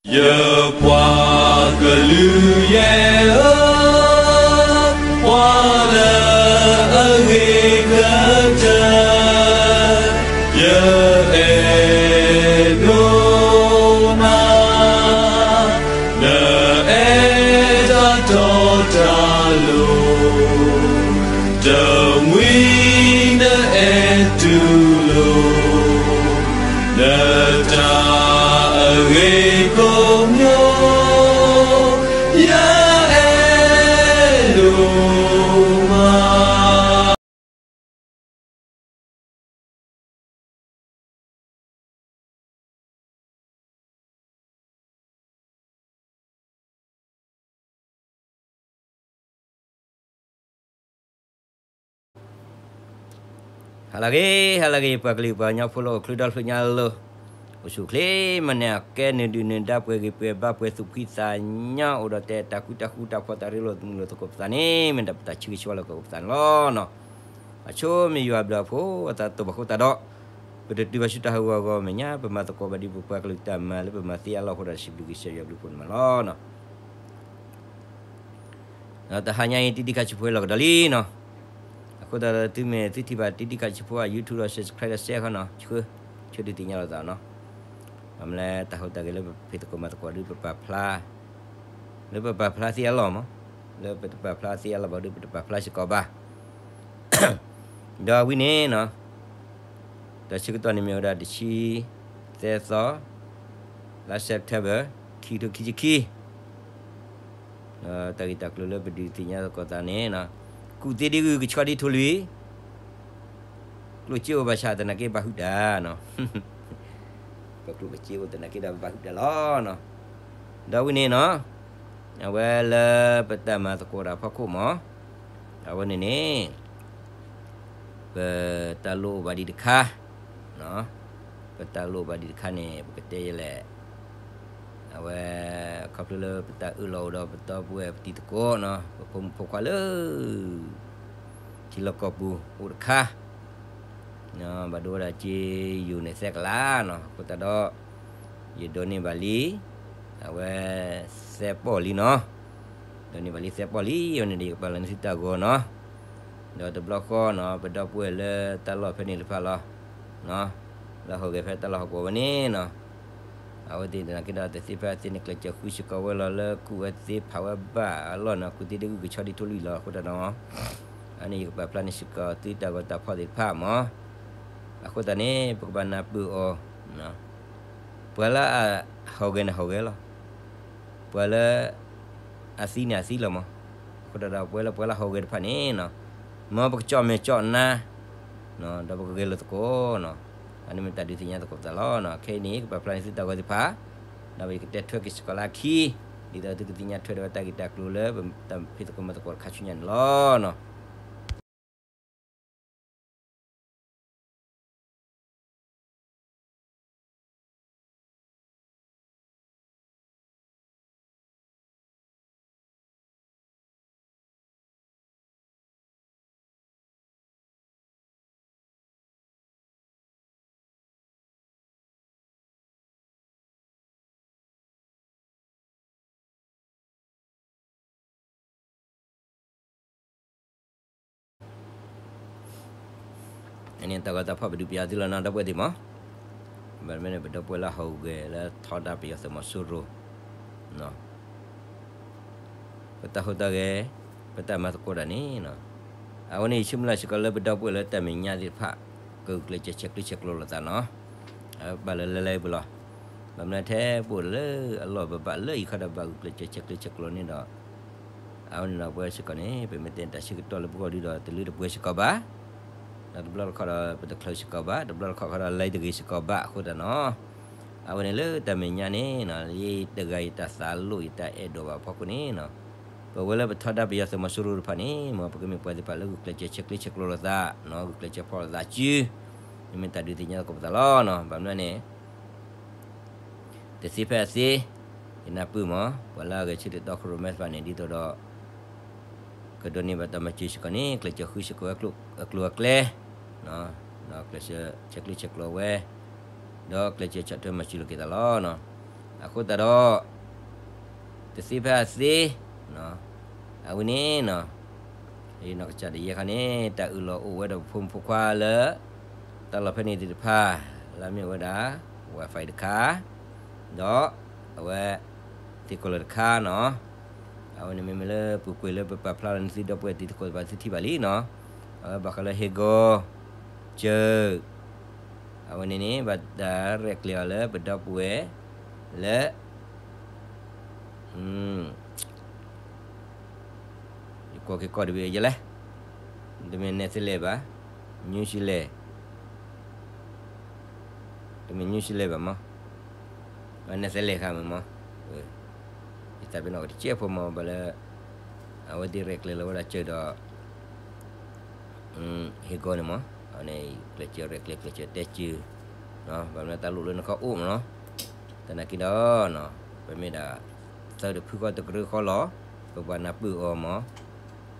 ယပှၤကလုာ်ယဲၢ်ဧၢ, ပှၤလၢအဂ့ၤကတၢၢ်, ယအဲၣ်ဒိးနၤ, နအဲၣ်တၢ်တီတၢ်လိၤ, တမှံၤနအဲၣ်တူၢ်လိာ် နတၢ်အဂ့ၤကိးမံၤ, ယအဲၣ်ဒိးမး. ဟါလၢအဂ့ၤ ဟါလၢအဂ့ၤ ပှၤကလုာ်ပှၤကညီဖိလၢအိၣ်ချ့ဒီဖျၢၣ်ညါလီၤ. အိၣ်ဆူၣ်အိၣ်ချ့ မၤနၢၤအကဲနုာ်ဒုၣ်နုာ်ဒါ ပှဲၤဂံၢ်ပှဲၤဘါ ပှဲၤသူၣ်ဖှံသးညီ အိၣ်ဒီးတၢ်အဲၣ်တၢ်ကွံတၢ်ဃူတၢ်ဖိး တၢ်ရ့လိာ်မုာ်လိာ်သကိးပသးန့ၣ် မ့ၢ်ဒၣ်ပတၢ်ဆၢဂ့ၤဆၢဝါလၢကအိၣ်ပသးန့ၣ်လီၤ. အဆိမ့ၢ်ယွၤအဘျုးအဖှိၣ် အသးတိၢ်ဘၣ်ဃိသတးဒီး ပတတုၤဘၣ်ဆူတၢ်ဟးဂူာ်ဟးဂီၤမဲာ်ညါ ပမၤသကိးဘၣ်ဒ်ပပှၤကလုာ်တၢ်မၤလၢပမၤသ့အလီၢ်အဃိဒီး စံးဘျုးက့ၤကစၢ်ယွၤအဘျုးအဖှိၣ်န့ၣ်မးလီၤ. ဒီးတဟါညါအံၤ တံဒံခါဆံးဖိလီၤကဒီးလံနီၤ. အဃိသတးဒီး သုမ့ၢ်သုထံၣ်ဘၣ်တံဒံခါဆံးဖိအ YouTube ဒီး subscribe ဒီး share ဃီနီၤ, ဆှၢ ဆှၢဒုးသ့ၣ်ညါလိာ်သးနီၤ. ဘၣ်မနုၤလၢတၢ်ဟူးတၢ်ဂဲၤလၢပဖံးသကိးမၤသကိးဒီး ပပာ်ဖျါ လၢပပာ်ဖျါသ့အလီၢ်မး, လၢပတပာ်ဖျါသ့အလီၢ်ဘၣ်ဒီး ပတပာ်ဖျါစ့ၢ်ကီးဘၣ်. ဒီးဝံၤန့ၣ်နီၤ တၢ်ဆၢကတီၢ်န့ၣ်မ့ၢ်ဝဲဒၣ်တဆံသၢသီ လါ September ခံကထိခံဆံခံ, ဒီးတၢ်ဂ့ၢ်တၢ်ကျိၤလၢပဒုးသ့ၣ်ညါသကိးသးန့ၣ်နီၤ, ကူၣ်သ့ဒ်ဂုၢ်ကဆီဒ်ထိၣ်လွံၢ်, ကျိၣ်စ့အိၣ်ဘၣ်ဆၣ်သနာ်က့ဘၣ်ဟုၣ်တၢ်နီၤ. ပကျိၣ်ပစ့အိၣ်သနာ်က့ဒီးဘၣ်ဟုၣ်တၢ်လီၤ. ဒီးဝံၤန့ၣ်နီၤ အဝဲလၢပတၢ်မၤသကိးတၢ်ဖီခိၣ်မး, အဝဲန့ၣ်န့ၣ် ပတၢ်လိၣ်ဘၣ်ဒံးတခါ, ပတၢ်လိၣ်ဘၣ်ဒံးတခါန့ၣ် ပကတဲယဲလဲၣ်, အဝဲ ခီဖျိလၢပတၢ်အၢၣ်လီၤအိၣ်ဒီးပဒီပုၢ်ဝဲၢ်ပတံၤသကိးနီၤ, ပဖိမုၣ်ဖိခွါလၢ ထံလီၢ်ကီၢ်ပူၤအိၣ်တခါ, ဘၣ်ဒိဝဲဒၣ်က့ယိၤန့ၣ်သၢကလးနီၤ, အဃိသတးဒီး ယဒိးန့ၢ်ဘၣ်လံ, အဝဲ သၢပီၣ်လံနီၤ, ဒိးန့ၢ်ဘၣ်လံသၢပီၣ်လံ, အဝဲန့ၣ်ဒီးယကပာ်လီၤန့ၢ်သုတၢ်ဂီၤနီၤ. ဒီးတဘျီဃီနီၤ ပဒီပုၢ်ဝဲၢ်လၢတၢ်လီၢ်ဖဲန့ၣ်တဖၣ်လီၤ, လၢဟူးဂဲၤဖဲတၢ်လီၢ်ဟီၣ်ကဝီၤဝဲန့ၣ်နီၤ, အဝဲသ့ၣ်သနာ်က့ဒီးတသ့ဖဲအသ့န့ၣ် ကျဲးစၢးဃုစ့ၢ်ကီးဝဲလီၤ လၢကူၣ်ဝဲသ့ဖးဝဲဘၣ်အလီၢ်နီၤ, ကူၣ်သ့ဒ်ဂုၢ်ကဆီဒ်ထိၣ်လွံၢ်လီၤ. အဃိသတးဒီး အန့ၣ်ယကပာ်ဖျါန့ၢ်စ့ၢ်ကီးသုတၢ်ဂီၤတၢ်ဖီၣ်သ့ၣ်တဖၣ်မး, အဃိသတးန့ၣ် ပကဘၣ်နၢ်ပၢၢ်အီၤ, ပှၤလၢအဟူးဂဲၤန့ၣ်ဟူးဂဲၤလီၤ, ပှၤလၢ အသံန့ၣ်အသံလီၤမး, အဃိသတးဒီးပဝဲလၢပှၤလၢဟူးဂဲၤတဖၣ်န့ၣ်နီၤ, မ်ပကကၠီၣ်မဲာ်ကၠီၣ်နါ ဒီးပကဂဲၤလိာ်သကိးနီၤ, အန့ၣ်မ့ၢ်တၢ်ဒုးသ့ၣ်ညါသကိးပသးလီၤ. ခဲအံၤန့ၣ် ကပာ်ဖျါန့ၢ်သုတၢ်ဂီၤသ့ၣ်တဖၣ်, ဒီးယကတဲထွဲက့ၤစ့ၢ်ကီးလၢအခံ, ဒ်သိးသုကသ့ၣ်ညါထွဲဒီးဝဲတၢ်ဂ့ၢ်တၢ်ကျိၤလၢ ပတၢ်ဖံးသကိးမၤသကိးတခါဆူညါန့ၣ်လီၤ. အန့ၣ်တၢ်ဂီၤတၢ်ဖီၣ်ပဒုးပျးသုလီၤနီၤ ဒီပုၢ်ဝဲၢ်သ့ၣ်မး, ဘၣ်မနုၤန့ၣ် ပဒီပုၢ်ဝဲၢ်လၢဟူးဂဲၤလၢထီဒါပယီၤသုးမီၤစိရိၤ ပတၢ်ဟူးတၢ်ဂဲၤ, ပတၢ်မၤသကိးတၢ်န့ၣ်, အဝဲန့ၣ်ယဆၢမုၢ်လၢ်စ့ၢ်ကီးလၢပဒီပုၢ်ဝဲၢ်လၢတၢ်မဲာ်ညါသ့ၣ်တဖၣ် ကဂုာ်ကျဲးစၢးဆဲးကျၢဆဲးကျိးလိာ်သးနီၤ, အဝဲဘၣ်လၢလဲၤလဲၤပူၤလီၤ. ဘၣ်မနုၤထဲပအိၣ်လၢအလီၢ်ဘၣ်ဘၣ်လၢအံၤခီဒီးဘၣ်ဂုာ်ကျဲးစၢးဆဲးကျၢဆဲးကျိးန့ၣ်ဒီး အဝဲန့ၣ်ဒီးပဝဲစ့ၢ်ကီးန့ၣ် ပမ့ၢ်တဲတၢ်ဆၢကတီၢ်လၢပဂီၢ်ဒုဒီးတလၢတပှဲၤစ့ၢ်ကီးဘၣ်, ဒီးတဘျီတခီၣ်ဒီးပတချုးစ့ၢ်ကီးဘၣ်, တဘျီတခီၣ်ဃီဒီးလဲၤတဂ့ၤစ့ၢ်ကီးဘၣ်အဃိသတးနီၤ, အဝဲန့ၣ်လၢတၢ်မဲာ်ညါန့ၣ် ယတဂၤယတၢ်သးလိၣ်ယတၢ်အဲၣ်ဒိးဘၣ်အဖီခိၣ်န့ၣ်, ပဝဲလၢပထီဒါပယီၤသုးမီၤစိရိၤတဖၣ်န့ၣ် မ်ပကမ့ၢ်ပှၤသ့ၣ်တဖၣ်လၢဂုာ်ကျဲးစၢးဆဲးကျၢဆဲးကျိးလိာ်သး, ဂုာ်ကျဲးစၢးဖီၣ်လိာ်သးစု, မ့မ့ၢ်တၢ်ဒုးသ့ၣ်ညါသကိးပသးလီၤ. ဘၣ်မနုၤန့ၣ် တသ့ဖဲအသ့, ယနၢ်ပၢၢ်မး ပှၤလၢအဂဲၤဆၢထၢၣ်တီခိၣ်ရိၣ်မဲသ့ၣ်တဖၣ်န့ၣ် ဒ်သိးဒီး ကဒိးန့ၢ်ဘၣ်တၢ်မၤစၢၤစ့ၢ်ကီးန့ၣ် ကျဲးစၢးဃုစ့ၢ်ကီးဝဲအကျိၤအကျဲ, ဒီးကျဲးစၢးဆဲးကျၢဆဲးကျိးဝဲ, ဒီးကျဲးစၢးဆီၣ်ထွဲမၤစၢၤလိာ်က့ၤသးလီၤ. အဃိသတးဒီး တသ့ဖဲအသ့ အဝဲန့ၣ်နီၤ, နီၢ်ကစၢ်ဒၣ်ယဲခီန့ၣ် တၢ်အၢၣ်လီၤအိၣ်ဝဲဒီးပဖိမုၣ်ဖိခွါလၢ တၢ်လီၢ်ဖဲန့ၣ်သ့ၣ်တဖၣ် လၢအမ့ၢ်ဝဲဒၣ် Wi-Fi တခါ ဒီး အဝဲ သ့ၣ်ကီၢ်လၢာ်တခါနီၤ, အဝဲန့ၣ်မ့မ့ၢ်လၢပူၤကွံာ်လၢပပာ်ဖျါလီၤန့ၣ် သုဒီပုၢ်ဝဲၢ်တံၤသကိးတဖၣ်သုထံၣ်ဘၣ်လံနီၤ, အဝဲဘၣ်ဃးလၢဟ့ၣ်ဂီၤ ကၢၢ် အဝဲန့ၣ်န့ၣ် ဘၣ်တၢ်ရဲၣ်ကျဲၤအီၤလၢပဒီပုၢ်ဝဲၢ် လၢ ယကွၢ်က့ၤကီၢ်တဘ့ၣ်ယဲလဲၣ်, တမ့ၢ် Netherlands ဘၣ်, New Zealand, တမ့ၢ် New Zealand ဘၣ်မး, Netherlands ခါမ့ၢ်မး, ယသးပ့ၤနီၣ်ကတကဲဖိမးဘၣ်လၢ အဝဲသ့ၣ်ရဲၣ်ကျဲၤလီၤဝဲဒၣ်ကၢၢ်ဒီး ဟ့ၣ်ဂီၤန့ၣ်မး, အဝဲန့ၣ် ကျဲးစၢးရဲၣ်ကျဲၤ ကျဲးစၢးတဲစၢၤ, ဘၣ်မနုၤတၢ်လိၣ်လၢနခီအိၣ်မးနီၤ, သနာ်က့ဒီး ပမ့ၢ်ဒၣ် သၢတဖုဃီတကရၢဃီလီၤ, ပဘၣ်နၢ်ပၢၢ်အီၤမး,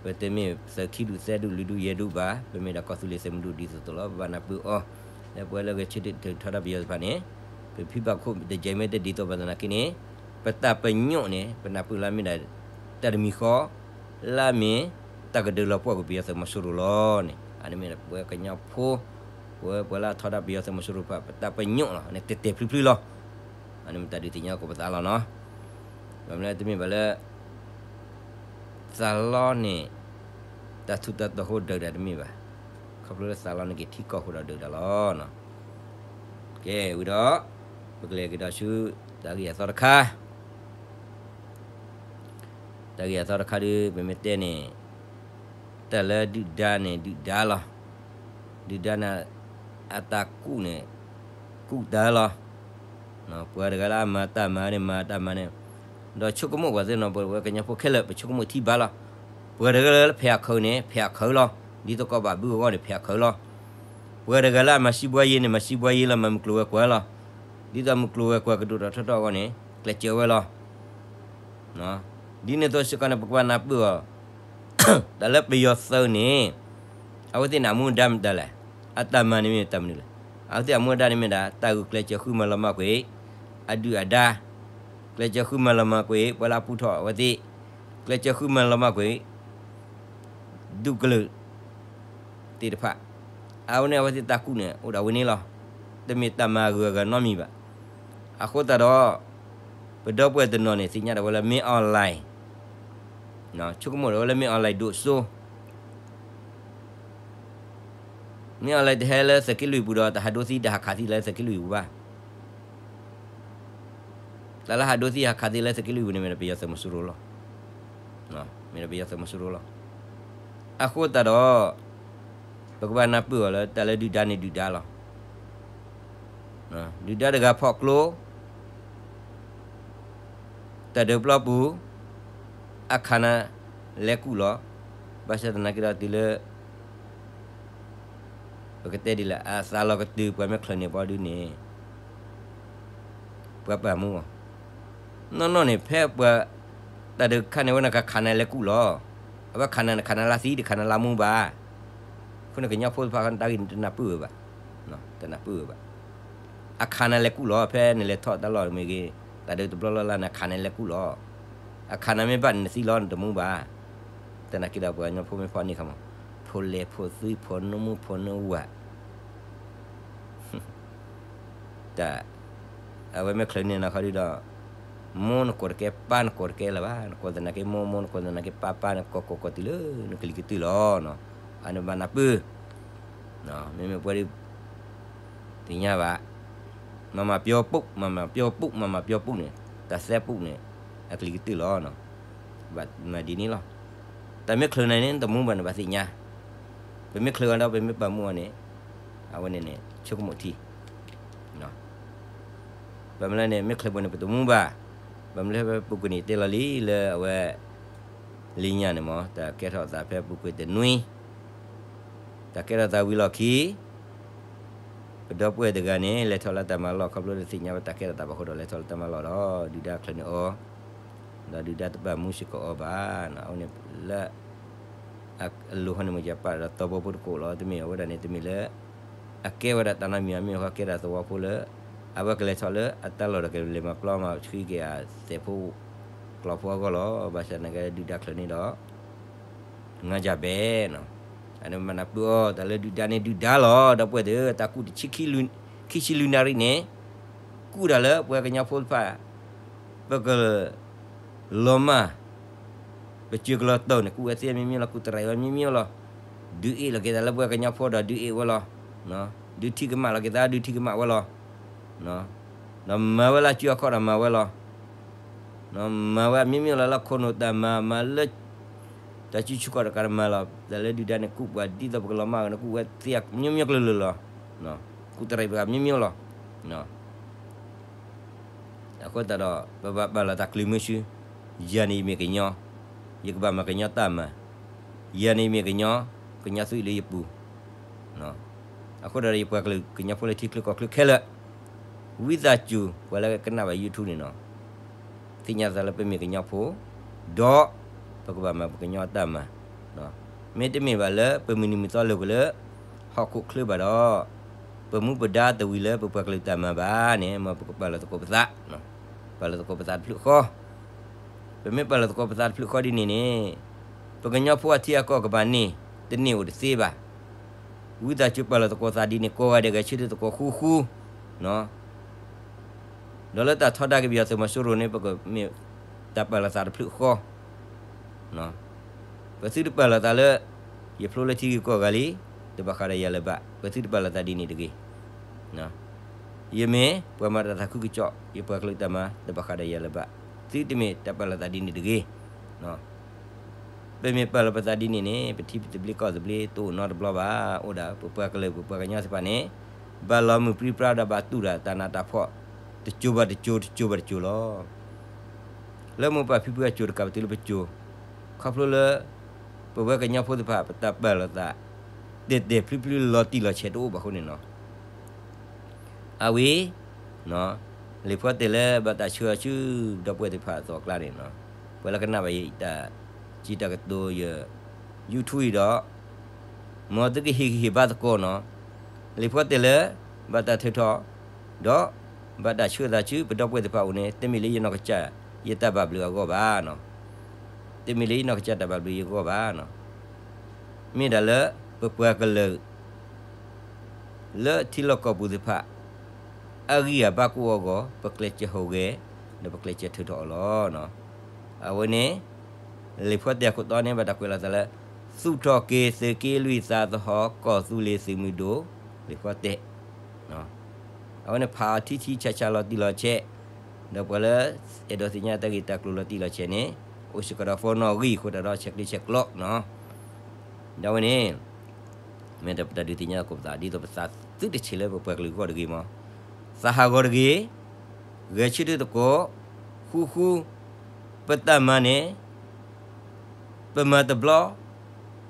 ပတမ့ၢ်သၢခံဒူၣ်သၢဒူၣ်လွံၢ်ဒူၣ်ယဲၢ်ဒူၣ်ဘၣ်, ပမ့ၢ်ဒၣ်ကီၢ်သူလ့ၤသုးမုၢ်ဒိၣ်ဒ်သိးသိးလီၤ, ပဘၣ်နၢ်ပၢၢ်အီၤ, လၢပဝဲလၢဂဲၤဆၢထၢၣ်ထီဒါပယီၤတဖၣ်န့ၣ်, ပဖံဘၣ်ခိၣ်တယဲၢ်မ့ၢ်တဒ်သိးဘၣ်သနာ်က့န့ၣ်, ပတၢ်ပညိၣ်န့ၣ် ပနၢ်ပၢၢ်လၢမ့ၢ်ဒၣ် တၢ်တမံၤဃီ လၢအမ့ၢ် တၢ်ကဒုးလီၤပှီၢ်ကွံာ်ပယီၤသုးမီၤစိရိၤလီၤန့ၣ်, အန့ၣ်မ့ၢ်ပဝဲကညီဖိ, ပဝဲပှၤလၢအထီဒါပယီၤသုးမီၤစိရိၤတဖၣ် ပတၢ်ပညိၣ်လီၤ, န့ၣ်တဲာ်တဲာ်ဖျုဖျုလီၤ, အန့ၣ်မ့ၢ်တၢ်ဒုးသ့ၣ်ညါကိးပသးလီၤနီၤ, ဘၣ်မနုၤတမ့ၢ်ဘၣ်လၢ သးလီန့ၣ် တၢ်ထူးတၢ်တီၤအဃိဒုးတၢ်တမ့ၢ်ဘၣ်, ခီဖျိလၢသးလီန့ၣ်က့ၤထံကီၢ်အဃိဒီးဒုးတၢ်လီၤနီၤ, ကဲဝံၤဒီး, ပကလဲၤက့ၤဒီးဆူ တၢ်ဂ့ၢ်အသီတခါ တၢ်ဂ့ၢ်အသီတခါဒီး ပမ့ၢ်တဲန့ၣ်, တၢ်လၢဒုၣ်ဒါန့ၣ် ဒုၣ်ဒါလီၤ. ဒုၣ်ဒါန့ၣ် အတၢ်ကူၣ်န့ၣ် ကူၣ်တၢ်လီၤ. ပှၤတဂၤလၢအမၤတၢ်မၤန့ၣ် မၤတၢ်မၤန့ၣ်, ဒီးဆိကမိၣ်ပှၤသ့ၣ်နီၤ ပဝဲကညီဖိခဲလၢာ် ပဆိကမိၣ်ထံဘၣ်လီၤ. ပှၤတဂၤလၢဖဲးအီၣ်ခၢးန့ၣ် ဖဲးအီၣ်ခၢးလီၤ. ဒ်သိးကီၢ်ဘၣ်ဘုအဂီၢ်န့ၣ် ဖဲးအီၣ်ခၢးလီၤ. ပှၤတဂၤလၢအမၤစံးဘှါယ့န့ၣ် မၤစံးဘှါယ့လီၤ မၤမုၢ်ကျိၤဝဲၤကွာ်လီၤ. ဒ်သိးမုၢ်ကျိၤဝဲၤကွာ်ကဒိၣ်ထီၣ်ထီထီၣ်အဂီၢ်န့ၣ် ကျဲးစၢးဝဲလီၤ. ဒ်န့ၣ်အသိးစ့ၢ်ကီးန့ၣ် ပကဘၣ်နၢ်ပၢၢ်အီၤ, တၢ်လၢပယီၤသုးန့ၣ် အဝဲသ့ၣ်န့ၣ်အမူအဒါမတၤလဲၣ်, အတၢ်မၤန့ၣ်မ့ၢ်တၢ်မနုၤလဲၣ်. အဝဲသ့ၣ်အမူအဒါန့ၣ်မ့ၢ်ဒၣ် တၢ်ဂုာ်ကျဲးစၢးဃုမၤလီၤမၢ်ကွံာ် အဒုၣ်အဒါ, ကျဲးစၢးဃုမၤလီၤမၢ်ကွံာ် ပှၤလၢအပူထီၣ်အဝဲသ့ၣ်, ကျဲးစၢးဃုမၤလီၤမၢ်ကွံာ် ဒူၣ်ကလုာ်သ့ၣ်တဖၣ်, အဝဲန့ၣ်အဝဲသ့ၣ်တၢ်ကူၣ်န့ၣ် အိၣ်ဒၣ်ဝဲန့ၣ်လီၤ. တမ့ၢ်တၢ်မၤအဂုၤအဂၤနီတမံၤဘၣ်. အဃိသတးဒီး ပဒီပုၢ်ဝဲၢ်တနီၤန့ၣ် သ့ၣ်ညါဒၣ်ဝဲလၢ မင်းအောင်လှိုင်, ဆိကမိၣ်ဒၣ်ဝဲလၢ မင်းအောင်လှိုင် ဒိၣ်စိ မင်းအောင်လှိုင် တဟဲလၢသုးက့လွံၢ်ပူၤဒီး တဟးဒိသံ တဟးခးသံလၢသုးက့လွံၢ်ပူၤဘၣ်. တၢ်လၢဟးဒိသံဟးခးသံလၢသုးက့လွံၢ်ပူၤန့ၣ် မ့ၢ်ဒၣ်ပယီၤသုးမီၤစိရိၤလီၤ. မ့ၢ်ဒၣ်ပယီၤသုးမီၤစိရိၤလီၤ. အဃိသတးဒီး ပကဘၣ်နၢ်ပၢၢ်အီၤလၢတၢ်လၢဒုၣ်ဒါန့ၣ်ဒုၣ်ဒါလီၤ. ဒုၣ်ဒါတဂၤဖီၣ်ကျိ တၢ်ဒုးပျီပူၤ အခါနၤလဲၤကူၣ်လီၤ. ဘၣ်ဆၣ်သနာ်က့ဒီးတုၤလၢ ပကတဲဒ်လဲၣ် အသးလီၤကတုၤ ပှၤမ့ၢ်ချုးန့ၢ်ပှၤဒုန့ၣ် ပှၤပာ်မူအီၤ. နီၢ်နီၢ်န့ၣ် ဖဲပှၤ တၢ်ဒုးခါန့ၣ်ဝဲန့ၣ် ခးနၤလဲၤကူၣ်လီၤ. အဝဲခးနၤန့ၣ် ခးနၤလၢသံ တခးနၤလၢမူဘၣ်. အဃိန့ၣ် ကညီဖိတဖၣ်ဃီန့ၣ် တၢ်ဂ့ၢ်န့ၣ်တနၢ်ပၢၢ်ဝဲဘၣ်, တနၢ်ပၢၢ်ဝဲဘၣ်. အခးနၤလဲၤကူၣ်လီၤ ဖဲနလဲၤထီၣ်တၢ်လီၢ်မ့ၢ်ဂ့ၤ, တၢ်ဒုးတဘျီလၢ်လၢ်န့ၣ် အခးနၤလဲၤကူၣ်လီၤ. အခးနၤမ့ၢ်ဘၣ်န့ၣ် နသံလီၤ နတမူဘၣ်. သနာ်က့ဒီးပှၤကညီဖိမ့ၢ်ဖီၣ်န့ၢ်ခါမး, ဖိလဲၣ်ဖိသု ဖိနၢမူဖိနၢဝၤ တၢ် အဝဲမ့ၢ်ချုးန့ၢ်နၤခီဒုဒီး မိၢ်နကိးတကဲ ပၢ်နကိးတကဲလၢၤဘၣ်. နကိးသနာ်က့မိၢ် မိၢ်နကိးသနာ်က့ပၢ် ပၢ်နကိးကိးကိးတုၤလၢနကလံၤကတၢၢ်လီၤ. အန့ၣ်ဘၣ်နၢ်ပၢၢ်, မ့မ့ၢ်ပှၤဒုး သ့ၣ်ညါဘၣ်, မၤမၤပျီပူး မၤမၤပျီပူး မၤမၤပျီပူးန့ၣ် တၢ်သဲပူးန့ၣ် အကလံၤကတၢၢ်လီၤ. ဘၣ်မၤဒ်န့ၣ်လီၤ. တၢ်မ့ၢ်ချုးနၤန့ၣ် နတမူဘၣ်န့ၣ် ဘၣ်သ့ၣ်ညါ, ပမ့ၢ်ချုးအီၤဒီး ပမ့ၢ်ပာ်မူအီၤန့ၣ် အဝဲန့ၣ်န့ၣ် ဆိကမိၣ်ထံ ဘၣ်မနုၤလဲၣ်န့ၣ် မ့ၢ်ချုးပှၤန့ၣ် ပတမူဘၣ်. ဘၣ်မနုၤလဲၣ် ဖဲပူၤကွံာ်န့ၣ် တဲလီၤလံလၢအဝဲ လၢညါန့ၣ်မး တၢ်ကဲထီၣ်သးဖဲပူၤကွံာ်တနွံ တၢ်ကဲထီၣ်သးဝံၤလီၢ်ခံ ပဒီပုၢ်ဝဲၢ်တဂၤန့ၣ် လဲၤထီၣ်လၢတၢ်မၤလီၢ် ခီဖျိတသ့ၣ်ညါဝဲတၢ်ကဲထီၣ်သးဘၣ်အဃိဒီး လဲၤထီၣ်လၢတၢ်မၤလီၢ်ဒီး ဒုၣ်ဒါချုးန့ၢ်အီၤ, ဒီးဒုၣ်ဒါတပာ်မူစ့ၢ်ကီးအီၤဘၣ်. အဝဲန့ၣ်လၢ အလိၤဟီန့ၣ် မ့ၢ်ယပာ်ဒီးသီဘိဖိတကိးလီၤ. တမ့ၢ်အဝဲဒၣ်န့ၣ် တမ့ၢ်လၢ အကဲဝဲဒၣ်တၢ်နီတမံၤ မ့ၢ်ဟီကဲဒၣ်သဝီဖိလၢ အဝဲကလဲၤထီၣ်လၢအတၢ်လီၢ်ဒီးကလဲၤမၤပျီမၤဆှံက့ၤအသဲးဖိ ကျီဖိအဂီၢ်လီၤ. ဘၣ်ဆၣ်သနာ်က့ဒုၣ်ဒါချုးန့ၣ်ဒီး ငါးကျားပဲနီၤ, အန့ၣ်မၤနၢ်ပၢၢ်အီၤ တၢ်လၢဒုၣ်ဒါန့ၣ်ဒုၣ်ဒါလီၤ. ဒီပုၢ်ဝဲၢ်သ့ၣ်ဧၢ, တၢ်ကူၣ်တဆံခံ ခံဆံလွံၢ်နၣ်ရံၣ်န့ၣ် ကူၣ်တၢ်လၢပှၤကညီဖိတဖၣ် ပက လီၤမၢ် ပစၢၤကလီၤတၢ်န့ၣ် ကူၣ်ဝဲသ့မ့မ့ၢ်လီၤ, ကူၣ်တရံးဝဲမ့မ့ၢ်လီၤ. ဒုးအ့ၣ်လီၤက့ၤသးလၢပှၤကညီဖိဒီးဒုးအ့ၣ်ဝဲလီၤ. ဒုးထံၣ်ကမၣ်လီၤက့ၤသး ဒုးထံၣ်ကမၣ်ဝဲလီၤ. ဒီးမၤဝဲလၢစုအခီၣ်ဒီးမၤဝဲလီၤ. မၤဝဲမ့မ့ၢ်လီၤလၢခိၣ်နူာ်တၢ်မၤ မၤလၢ တၢ်စုဆူၣ်ခီၣ်တကးတမၤလီၤ. တၢ်လၢဒုၣ်ဒါန့ၣ် ကူၣ်ပှၤဒ်သိးပကလီၤမၢ်န့ၣ် ကူၣ်ဝဲသ့မ့မ့ၢ်ကလုာ်လၢာ်လီၤ. ကူၣ်တရံးပှၤမ့မ့ၢ်လီၤ. အဃိသတးဒီး ပဘၣ်ပာ်လီၤသးကလုၢ်မုာ်ဆူ ယၤန့ၣ်ယမ့ၢ်ကညီ, ယကဘၣ်မၤကညီတၢ်မၤ, ယၤန့ၣ်ယမ့ၢ်ကညီ, ကညီသွံၣ်လၢယပူၤ. အဃိဒီးယပှၤကလုာ်ကညီဖိလၢထံချၢကီၢ်ချၢခဲလၢာ်, ဝံသးစူၤ ပှၤလၢကနၣ်ဘၣ် YouTube န့ၣ်နီၤ သ့ၣ်ညါသးလၢပမ့ၢ်ကညီဖိ, ဒီးပကဘၣ်မၤပကညီတၢ်မၤ, မ့တမ့ၢ်ဘၣ်လၢပမုၢ်နံၤမုၢ်သီလၢာ်ကွံာ်လၢ ဟီၣ်ခိၣ်ချၢဘၣ်ဒီး ပမူပဒါတဝံၤလၢပပှၤကလုာ်တၢ်မၤဘၣ်န့ၣ် မ်ပကပာ်လီၤသကိးပသး, ပာ်လီၤသကိးပသးတဖျၢၣ်ဃီ, ပမ့ၢ်ပာ်လီၤသကိးပသးတဖျၢၣ်ဃီဒ်န့ၣ်န့ၣ် ပကညီဖိအထံအကီၢ်ကဘၣ်န့ၢ် တန့ၢ်အိၣ်တသ့ဘၣ်. ဝံသးစူၤပာ်လီၤသကိးသးဒ်န့ၣ် ကိးဂၤဒဲးဂဲၤဆၢထၢၣ်သကိးဃူဃူ ဒီးလၢတၢ်ထီဒါက့ၤပယီၤသုးမီၤစိရိၤန့ၣ် ပကမ့ၢ်တၢ်ပာ်လီၤသးတဖျၢၣ်ဃီ, ပသုတပာ်လီၤသးလၢ ယဖျိလၢထံဂ့ၢ်ကီၢ်ဂၤလံ, တဘၣ်ဃးဒီးယၤလၢၤဘၣ်, ပသုတပာ်လီၤသးဒ်န့ၣ်တဂ့ၤ. ယမ့ၢ်ပှၤမၤတၢ်သးခုကစီၣ်, ယပှၤကလုာ်တၢ်မၤ တဘၣ်ဃးဒီးယၤလၢၤဘၣ်, သုတမ့ၢ်တၢ်ပာ်လီၤသးဒ်န့ၣ်တဂ့ၤ. ပမ့ၢ်ပာ်လီၤပသးဒ်န့ၣ်န့ၣ် ပထံပသဘျ့ကီၢ်သဘျ့တအိၣ်နီတဘျီဘၣ်. အိၣ်ဒၣ်ပပှၤကလုာ်ပပှၤကညီသ့ၣ်တဖၣ်န့ၣ် ဘၣ်လီၤမုၢ်ပြံပြါဒီးဘၣ်တူၢ်ဒၣ်တၢ်နးတၢ်ဖှီၣ် တစိၤဘၣ်တစိၤ တစိၤဘၣ်တစိၤလီၤ. လၢမိၢ်ပၢ်ဖံဖုအစိၤတကးဘၣ်တုၤလၢပစိၤ, ခီဖျိလၢ ပဝဲကညီဖိသ့ၣ်တဖၣ် ပတၢ်ပာ်လီၤသး တဲာ်တဲာ်ဖျုဖျုလီၤတံၢ်လီၤဆဲးတအိၣ်ဘၣ်အဃိန့ၣ်နီၤ အဝဲ လံာ်ဖီတဲာ်လၢဘၣ်တၢ်ဆှၢအီၤဆူ ဒီပုၢ်ဝဲၢ်သ့ၣ်တဖၣ်အသီအကျါန့ၣ်နီၤ, ပှၤလၢကနၣ်ဘၣ်ယတၢ်စံးတၢ်ကတိၤယ YouTube အံၤဒီး မ်သုကဟ့ၣ်ဂံၢ်ဟ့ၣ်ဘါသကိးနီၤ, လံာ်ဖီတဲာ်လၢ ဘၣ်တၢ်ထုးထီၣ် ဒီး ဘၣ်တၢ်ဆှၢသးဆူပဒီပုၢ်ဝဲၢ်သ့ၣ်တဖၣ်အအိၣ်န့ၣ် တမ့ၢ်လၢယနီၢ်ကစၢ်ယတၢ်ဘၣ်ဘျုးအဂီၢ်ဘၣ်နီၤ, တမ့ၢ်လၢယနီၢ်ကစၢ်တၢ်ဘၣ်ဘျုးအဂီၢ်ဘၣ်နီၤ, မ့ၢ်ဒၣ်လၢ ပပှၤကလုာ် လၢထံလီၢ်ကီၢ်ပူၤသ့ၣ်တဖၣ် အဂံၢ်အဘါကအိၣ်အဂီၢ် ပကျဲးစၢးဟူးဂဲၤ ဒီးပကျဲးစၢးထုးထီၣ်အီၤလီၤ. အဝဲန့ၣ် လံာ်ဖီတဲာ်အခိၣ်တီန့ၣ် ဘၣ်တၢ်ကွဲးလီၤသးလၢ သူၣ်ထီၣ်က့ၤသုးက့လွံၢ်သးသဟီၣ် ကီၢ်သူလ့ၤသုးမုၢ်ဒိၣ် လံာ်ဖီတဲာ် အဝဲန့ၣ်ဖးအီၤထံထံဆးဆးလီၤတံၢ်လီၤဆဲး, ဒီးပှၤလၢအဲၣ်ဒိးသ့ၣ်ညါတၢ်ဂ့ၢ်တၢ်ကျိၤလီၤတံၢ်လီၤဆဲးန့ၣ် အိၣ်စ့ၢ်ကီးဒီး phone နီၣ်ဂံၢ်အဃိသတးဒီး ဆဲးကျိးဆဲးကျၢနီၤ, ဒီးအဝဲန့ၣ် မ့ၢ်ဒီးပတၢ်ဒုးသ့ၣ်ညါသကိးပသး ဒ်သိးပသးသုတဆံးလၢပပှၤကလုာ်အဂီၢ်တဂ့ၤမး, သးဟးဂီၤတဂ့ၤ, ဂဲၤဆၢထၢၣ်သကိး ဃူဃူ, ပတၢ်မၤန့ၣ် ပမၤတဘျီ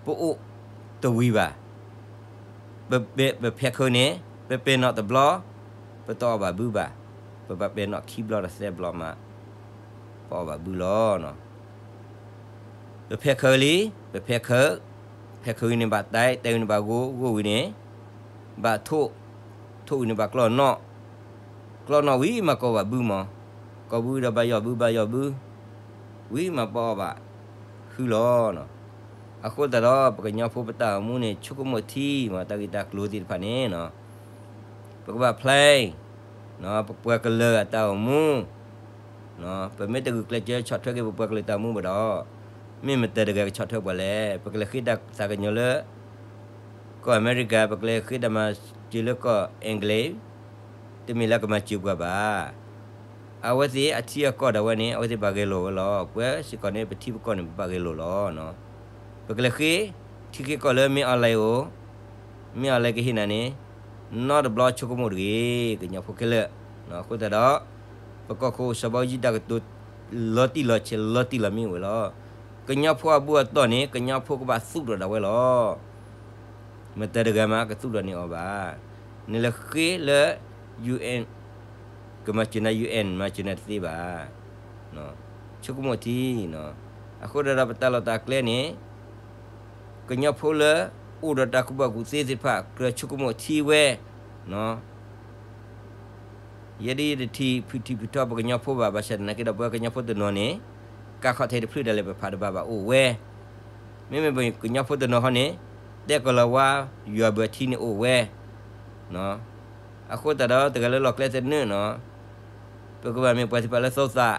ပအိၣ်တဝံၤဘၣ်, ပပဲာ် ပဖဲးခၢးန့ၣ် ပပဲာ်နီၣ်တဘျီ ပတအီၣ်ဘၣ်ဘုဘၣ်, ပဘၣ်ပဲာ်နီၣ်ခံဘျီဒီးသၢဘျီမး ပအီၣ်ဘၣ်ဘုလီၤ. ပဖဲးခၢးလံ, ပဖဲးခၢး, ဖဲးခၢးဝံၤန့ၣ်ဘၣ်တၢ်, တၢ်ဝံၤန့ၣ်ဘၣ်ဂိၢ်, ဂိၢ်ဝံၤန့ၣ် ဘၣ်ထိၣ်, ထိၣ်ဝံၤန့ၣ်ဘၣ်ကျီၢ်နီၣ်, ကျီၢ်နီၣ်ဝံၤမးကီၢ်ဘၣ်ဘုမး, ကီၢ်ဘၣ်ဘုဒီးဘၣ်ယီၢ်ဘု, ဘၣ်ယီၢ်ဘု ဝံၤမးပအီၣ်ဘၣ်ဟုလီၤ. အဃိသတးဒီး ပကညီဖိပတၢ်အိၣ်မူန့ၣ် ဆိကမိၣ်ထံမး တၢ်ဂ့ၢ်တၢ်ကျိၤသ့ၣ်တဖၣ်န့ၣ် ပကဘၣ်ဖျဲး ပပှၤကလုာ်အတၢ်အိၣ်မူ, ပမ့ၢ်တဂုာ်ကျဲးစၢးဆီၣ်ထွဲက့ၤပပှၤကလုာ်တၢ်အိၣ်မူဘၣ်ဒီး မ့ၢ်မတၤတဂၤကဆီၣ်ထွဲပှၤလဲၣ်. ပကလဲၤဃ့တၢ်သးကညီၤလၢ ကီၢ်အမဲရကၤ, ပကလဲၤဃ့တၢ်မၤစၢၤလၢကီၢ်အ့ကလံး, တမ့ၢ်လၢကမၤစၢၤပှၤဘၣ်. အဝဲသ့ၣ်အထံအကီၢ်ဒၣ်ဝဲန့ၣ် အဝဲသ့ၣ်ဘၣ်ဂဲၤလိာ်ဝဲလီၤ. ပဝဲစ့ၢ်ကီးန့ၣ် ပထံပကီၢ်န့ၣ် ပဘၣ်ဂဲၤလိာ်လီၤ. ပကလဲၤဃ့ထံဃ့ကီၢ်လၢမ့ၢ် online အိၣ်, မ့ၢ် online ကဟ့ၣ်နၤန့ၣ် နီတဘျီဆိကမိၣ်တဂ့ၤ, ကညီဖိခဲလၢာ်. အဃိသတးဒီး ပကီၢ်ခိၣ်စီၤဘးအူကၠံတၢ်ကတိၤ လီၤတံၢ်လီၤဆဲး လီၤတံၢ်လီၤမ့ၢ်အိၣ်ဝဲလီၤ. ကညီဖိအဘူးအတီၢ်န့ၣ် ကညီဖိကဘၣ်သူၣ်ထီၣ်ဒၣ်ဝဲလီၤ. မတၤတဂၤမးကသူၣ်ထီၣ်န့ၢ်အီၤဘၣ်. နလဲၤဃ့လၢ UN ကမၤစၢၤနၤ UN မၤစၢၤနၤတသ့ဘၣ်. ဆိကမိၣ်ထံ, အဃိသတးဒီးပတၢ်လီၢ်တၢ်ကျဲန့ၣ် ကညီဖိလၢအိၣ်ဒီးတၢ်ကူၣ်ဘၣ်ကူၣ်သ့သ့ၣ်တဖၣ် ကြၢးဆိကမိၣ်ထံဝဲ, န ယဲဒၣ်ယတထံၣ်ဖုၣ်ထံၣ်ဖုၣ်ထီပကညီဖိဘၣ်, ဘၣ်ဆၣ်သနာ်က့ဒီး ပှၤကညီဖိတနီၤန့ၣ် ကးခီၣ်ထံးတဖျၢၣ်ဒၣ်လဲာ် ပဖးတဘၣ်ဘၣ်အိၣ်ဝဲ, မ့မ့ၢ်ပကညီဖိတနီၤဃီန့ၣ် တဲကီၢ်လီၤဝါ ယွၤဘၢၣ်ထံန့ၣ်အိၣ်ဝဲ, အဃိသတးဒီး တဂၤလၢလီၢ်ကျဲသနၢၣ်နီၤ, ပကဘၣ်မ့ၢ်ပှၤသ့ၣ်တဖၣ်လၢသိသး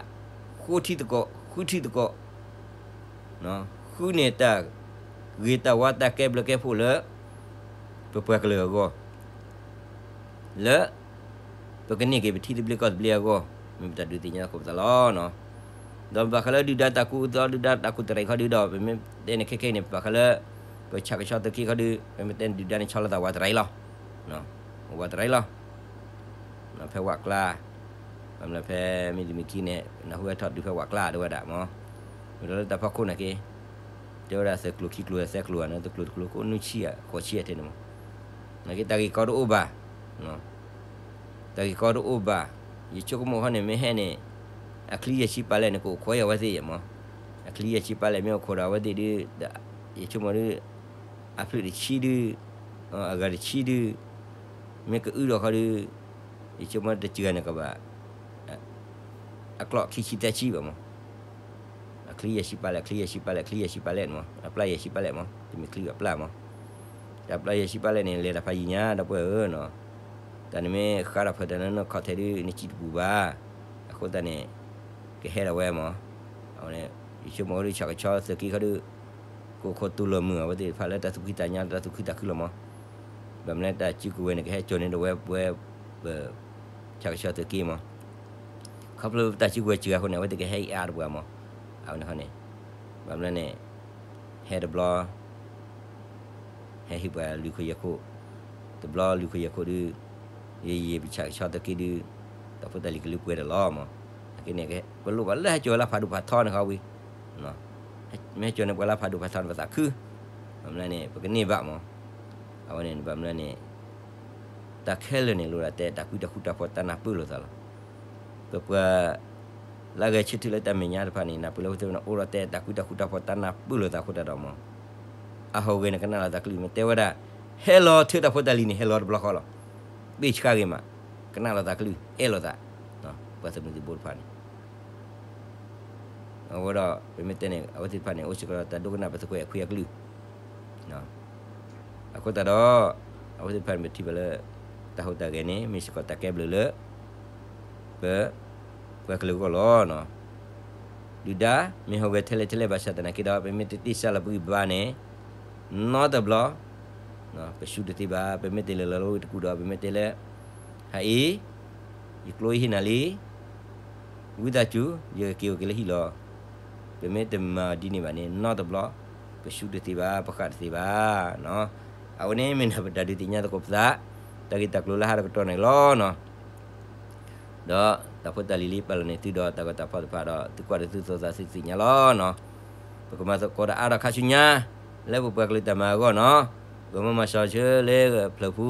ဃိထံသကိး ဃုထံသကိး, ဃုန့ၢ်တၢ်ဂ့ၤတၢ်ဝါ တၢ်ကဲဘျုးကဲဖှိၣ်လၢ ပပှၤကလုာ်အဂီၢ် လၢ ပကန့ၢ်က့ၤပထံသဘျ့ကီၢ်သဘျ့အဂီၢ်, မ့ၢ်ပတၢ်ဒုးသ့ၣ်ညါသကိးပသးလီၤ. ဒီးဘၣ်ဃးလၢဒုၣ်ဒါတၢ်ကူအသီ ဒုၣ်ဒါတၢ်ကူတရံးခီဒုဒီး ပမ့ၢ်တဲန့ၣ်ခဲခဲအံၤန့ၣ် ဘၣ်ဃးလၢ ပဆၣ်ကဆီသုးက့ၣ်ခီဒု ပမ့ၢ်တဲန့ၣ် ဒုၣ်ဒါန့ၣ်ဆီလီၤသးဝးတရံးလီၤ, ဝးတရံးလီၤ ဖဲဝးကျါ, ဘၣ်မနုၤဖဲမ့တမ့ၢ်ခံန့ၣ် နၢ်ဟူဝဲထီၣ်ဒုးဖဲဝးကျါဒ်ဝဲဒၣ်မး, မ့ၢ်လၢတၢ်ဖီခိၣ်နာ်က့ တဲဝဲဒၣ်သၢကျိၤခံကျိၤသၢကျိၤဧါန့ၣ် သၢကျိၤတကျိၤကိးနွံဆံဧါ ဃိးဆံဧါထဲန့ၣ်မး, နာ်က့တၢ်ဂ့ၢ်ကီတအိၣ်ဘၣ်, တၢ်ဂ့ၢ်ကီတအိၣ်ဘၣ်, ယဆိကမိၣ်ခီန့ၣ် မ့ၢ်ဟဲန့ၣ် အချံယဲၢ်ဆံပာ်လဲၣ်န့ၣ် ကအိၣ်ခိးအီၤအဝဲသ့ၣ်မး, အချံယဲၢ်ဆံပာ်လဲၣ်မ့ၢ်အိၣ်ခိးဒီးအဝဲသ့ၣ်ဒု ယဆိကမိၣ်ဒု အဖျၢၣ်တဆံဒု, အဂၤတဆံဒု, မ့ၢ်ကအုဒီးခီဒု, ယဆိကမိၣ်တစှၤန့ၣ်ကဘၣ် အကျီၢ်ခံဆံသၢဆံဘၣ်မး, အချံယဲၢ်ဆံပာ်လဲၣ် အချံယဲၢ်ဆံပာ်လဲၣ် အချံယဲၢ်ဆံပာ်လဲၣ်မး အပျၢ်ယဲၢ်ဆံပာ်လဲၣ်မး တမ့ၢ်ချံဘၣ်ပျၢ်မး, တၢ်ပျၢ်ယဲၢ်ဆံပာ်လဲၣ်န့ၣ် လဲၤတၢ်ဖးယံၤညါဒီပုၢ်ဝဲၢ်ဧၢနီၤ, တၢ်န့ၣ်မ့ၢ်ဃးဒီးဖၢတၢ်လၢနခီၣ်ထံးဒု နစံၣ်တပူၤဘၣ်, အဃိသတးန့ၣ် ကဟဲဒၣ်ဝဲမး, အဝဲန့ၣ် ယဆိကမိၣ်ဒု ဆၣ်ကဆီသုးက့ၣ်ခီဒု ကအိၣ်ခိးတူၢ်လိာ်မုာ်အဝဲသ့ၣ်တဖၣ်လၢတၢ်သူၣ်ဖှံသးညီ တၢ်သူၣ်ခုသးခုလီၤမး, ဘၣ်မနုၤလၢတၢ်စုကဝဲၤန့ၣ် ကဟဲစိာ်န့ၢ်ဒီးဝဲ ပဝဲ ပ ဆၣ်ကဆီသုးက့ၣ်မး, ခီဖျိတၢ်စုကဝဲၤစှၤအဃိန့ၣ် အဝဲသ့ၣ်ကဟဲအါအါတပှၤမး, အဝဲန့ၣ်ဃီန့ၣ်, ဘၣ်မနုၤန့ၣ်, ဟဲတဘျီ ဟဲဟ့ၣ်ပှၤလွံၢ်ခိၣ်ယဲၢ်ခိၣ်, တဘျီလွံၢ်ခိၣ်ယဲၢ်ခိၣ်ဒု, ယယံာ်ပဆၣ်ကဆီသုးက့ၣ်ဒု, တၢ်ဖိတၢ်လံၤကလုၢ်ပှဲၤဒီးလီၤမး, နာ်က့န့ၣ် ပလိၣ်ဘၣ်လၢဟဲစိာ်ဝဲလၢဖးဒိၣ်ဖးထီန့ၣ်ဃီဝံၤ, မ့ၢ်ဟဲစိာ်န့ၢ်ပှၤလၢဖးဒိၣ်ဖးထီန့ၣ် ပသးခု, ဘၣ်မနုၤန့ၣ် ပကန့ၢ်ဘၣ်မး, အဝဲန့ၣ် ဘၣ်မနုၤန့ၣ် တၢ်ခဲလၢာ်န့ၣ် လိၣ်ဒၣ်တဲတၢ်ဃူတၢ်ဖိးတၢ်နၢ်ပၢၢ်လိာ်သးလီၤ. ပပှၤ လၢအဂဲၤဆၢထၢၣ်လၢတၢ်မဲာ်ညါတဖၣ်န့ၣ် နၢ်ပၢၢ်လၢဝဲသ့ၣ်န့ၣ် အိၣ်ဒီးတဲတၢ်ဃူတၢ်ဖိးတၢ်နၢ်ပၢၢ်လိာ်သးအဃိသတးဒီးမး, အဟီၣ်ဂဲၤန့ၣ် ကနၣ်လိာ်သးကလုၢ် မ့ၢ်တဲဝဲဒၣ် ဟဲလီၤထၢတၢ်ဖိတၢ်လံၤန့ၣ် ဟဲလီၤတဘျီဃီလီၤ. ဘ့ၣ်ဆှါဂ့ၤမး, ကနၣ်လိာ်သးကလုၢ် အဲၣ်လိာ်သး, ပှၤသုးမုၢ်သံၣ်ဘိတဖၣ်န့ၣ် အဝဲဒီး ပမ့ၢ်တဲန့ၣ် အဝဲသ့ၣ်တဖၣ်န့ၣ် အိၣ်စ့ၢ်ကီးဒီးတၢ်ဒိကနၣ်ပသကွဲးအခွံအကလုၢ်, အဃိသတးဒီး အဝဲသ့ၣ်တဖၣ်န့ၣ် ပထံၣ်ဘၣ်လၢ တၢ်ဟူးတၢ်ဂဲၤန့ၣ် မ့ၢ်စ့ၢ်ကီးတၢ်ကဲဘျုးလၢ ပ ပှၤကလုာ်အဂီၢ်လီၤ. ဒုၣ်ဒါမ့ၢ်ဟီၣ်ဂဲၤထဲလဲၣ်ထဲလဲၣ်ဘၣ်ဆၣ်သနာ်က့ဒီး ပမ့ၢ်တတ့ၢ်စၢ်လီၤပဂံၢ်ပဘါန့ၣ် နီတဘျီ ပဆူတသ့ဘၣ်. ပမ့ၢ်တ့ၢ်လၢလီၤလၢဝ့ၢ်တကူၣ်ဒီး ပမ့ၢ်တဲလၢ ဟးအံၤ ယကျိဟံၣ်နၤလံ, ဝံသးစူၤ ယကက့ၤအိၣ်က့ၤလၢဟံၣ်လီၤ. ပမ့ၢ်တမၤဒ်န့ၣ်ဘၣ်န့ၣ် နီတဘျီ ပဆူတသ့ဘၣ် ပဃၣ်တသ့ဘၣ်. အဝဲန့ၣ်မ့ၢ်နၢ်ပတၢ်ဒုးသ့ၣ်ညါသကိးပသး တၢ်ဂ့ၢ်တၢ်ကျိၤလၢဟါတကတီၢ်န့ၣ်လီၤ. ဒီးတၢ်ဖိတၢ်လံၤလံပာ်လီၤန့ၢ်သုဒီးတၢ်ဂီၤတၢ်ဖီၣ်တဖၣ်ဒီး သုကွၢ်ဒီးသုသိၣ်သးသုသ့ၣ်ညါလီၤနီၤ. ပကမၤသကိးတၢ်အါထီၣ်ခါဆူညါ လၢပပှၤကလုာ်တၢ်မၤအဂီၢ်နီၤ. ဂီၢ်မုၢ်မၤစီၤဆၢလၢဖျၢၣ်ဖူ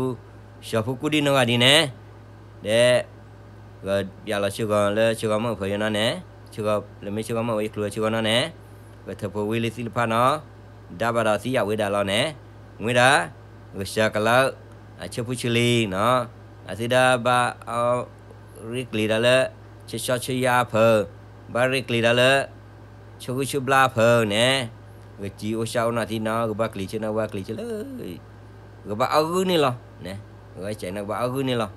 စီၤဖူကူဒံနီၢ်ဂၤဒ်န့ၣ် ဒီး ဂီၤပျၢ်လီၤဆၢဂီၤလၢဆၢဂီၤမုၢ်ဖၢယနီၤန့ၣ်, လၢမ့ၢ်ဆၢဂီၤမုၢ်ဝဲယကျိၤဆၢဂီၤနီၤန့ၣ်, ဂီၤထၢၣ်ဖိဝံလၢသံလၢဖးနီၤ, ဒါဘၣ်ဒီးသံယဝ့ၤဒၣ်လီၤန့ၣ်, ဝ့ၤဒၣ် ဂစၢ်ကလၢ အဆၢဖူဆၢလံနီၤ, အသုဒၣ်ဘၣ်အီ ရ့ကျံၤဒၣ်လၢ ဆၢဆီဆၢယါဖၢ, ဘၣ်ရ့ကျံၤဒၣ်လၢ ဆၢဂုဆၢဘျါဖၢန့ၣ်, ဂစံၤအိၣ်စၢ်အိၣ်နီၤသံနီၤ, ဂဘၣ်ကျံၤဆၢနီၤ ဂဘၣ်ကျံၤဆၢလၢ ဂဘၣ်အီၣ်ဂုၢ်န့ၣ်လီၤ, ဂဝဲစဲးနီၤ ဂဘၣ်အီၣ်ဂုၢ်န့ၣ်လီၤ.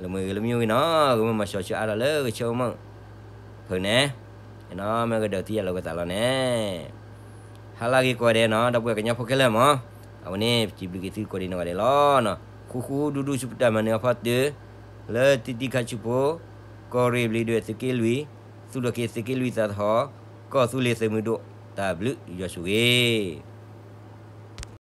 လၢမ့ၢ်ဂ့ၤလၢမ့ၢ်ဂ့ၤနီၤ, ဂီၢ်မုၢ်မၤစီၤဆၢအါထီၣ်လၢဂဆၢဂီၤမုၢ်ဖၢန့ၣ်, နီၤမ့ၢ်ဂဒၢးသံယၤလီၤဂသးလီၤန့ၣ် ဟါလၢဂ့ၤကိးဂၤဒဲးနီၤ, ဒီပုၢ်ဝဲၢ်ကညီဖိခဲလၢာ်မး, အဝဲန့ၣ် ပစံးဘျုးက့ၤသုကိးဂၤဒဲးနီၢ်ဂၤဒဲးလီၤ. ဃူဃူဒူဒူဆူပတၢ်မၤနၢၤအဖီတၢၢ်, လၢတံတံခါဆူဖိ, ကီၢ်ရ့ၣ်ဘျံးဒွဲၣ်သုးက့လွံၢ်, သူၣ်ထီၣ်က့ၤသုးက့လွံၢ်သးသဟီၣ်, ကီၢ်သူလ့ၤသုးမုၢ်ဒိၣ်, တၢ်ဘျုးယွၤဆိၣ်ဂ့ၤ